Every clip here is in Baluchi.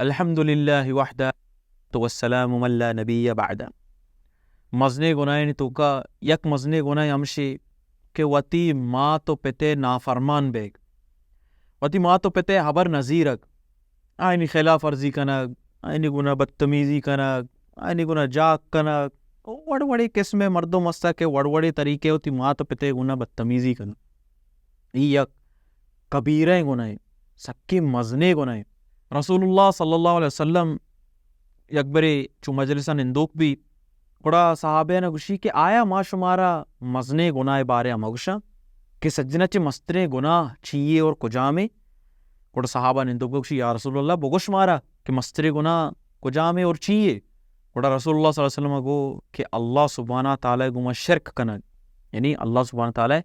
الحمد للہ وحدہ والسلام من لا نبی بعدہ۔ مزنیں گناہانی توکا یک مزنیں گناہ ہمشی کہ وتی مات و پتے نافرمان بیگ، وتی مات و پتے ہبر نزیرگ، آئینی خلاف ورزی کنگ، آئینی گناہ بدتمیزی کنگ، آئینی گناہ جاک کنگ، وڑ وڑی قسم مردم ہستا کہ وڑ وڑی طریقے وتی مات و پتے گناہ بدتمیزی کنگ۔ ای یک کبیرہ گناہ، سکیں مزنیں گناہ۔ رسول اللہ صلی اللہ علیہ وسلم یک برے چو مجلسا نندوک بی، گڑا صحابیانا گوشی کہ آیا ما شمارا مزنیں گناہ بارے ہم گوشاں کہ سجنا چہ مستریں گناہ چیے اور کجامے؟ گڑا صحابہ نندوک گوشی، یا رسول اللہ، بگوش مارا کہ مستریں گناہ کجامے اور چیے؟ گڑا رسول اللہ صلی اللہ علیہ وسلم گو کہ اللہ سبحانہ تعالی گوما شرک کنگ، یعنی اللہ سبحانہ تعالی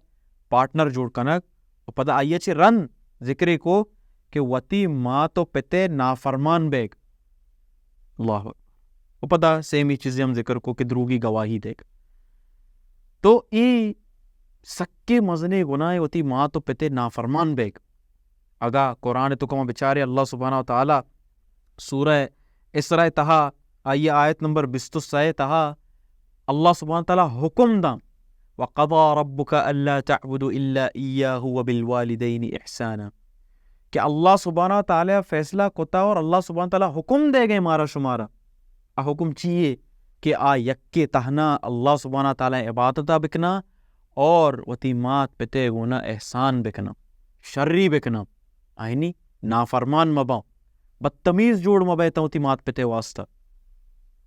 پارٹنر جوڑ کنگ۔ و پدا آئی چہ رند ذکرے کو کہ وتی مات و پتے نافرمان بیگ۔ اللہ اکبر۔ و پدا سیمی چیزے ہم ذکر کو کہ دروگی گواہی دیگ۔ تو ای سکے مزنے گناہ وتی مات و پتے نافرمان بیگ۔ اگا قرآن تو کما بچارے، اللہ سبحانہ و تعالی سورہ اسراء تہا، آئی آیت نمبر بیست و سئے تہا اللہ سبحانہ تعالی حکم داں، وقضى ربك ألا تعبدوا إلا إياه وبالوالدين إحسانا، کہ اللہ سبحانہ تعالی فیصلہ کتا اور اللہ سبحانہ تعالی حکم دے گئے مارا شمارا۔ آ حکم چیے؟ کہ آ یکے تہنا اللہ سبحانہ تعالی عبادتا بکنا اور وتی مات پتے گونا احسان بکنا، شری بکنا، آئینی نافرمان مباں، بدتمیز جوڑ مبئے تاں وتی مات پتے واسطہ۔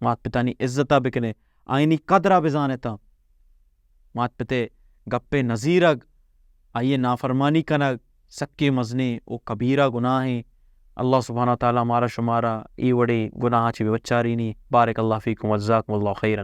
مات پتانی عزتا بکنے، آئینی قدرا بزانے تاں۔ مات پتے گپے نزیرگ، آئیے نافرمانی کنگ سکے مزنیں و کبیرہ گناہیں۔ اللہ سبحانہ تعالی مارا شمارا ای وڑی گناہ چی بچارینی۔ بارک اللہ فیکم وجزاکم اللہ خیرا۔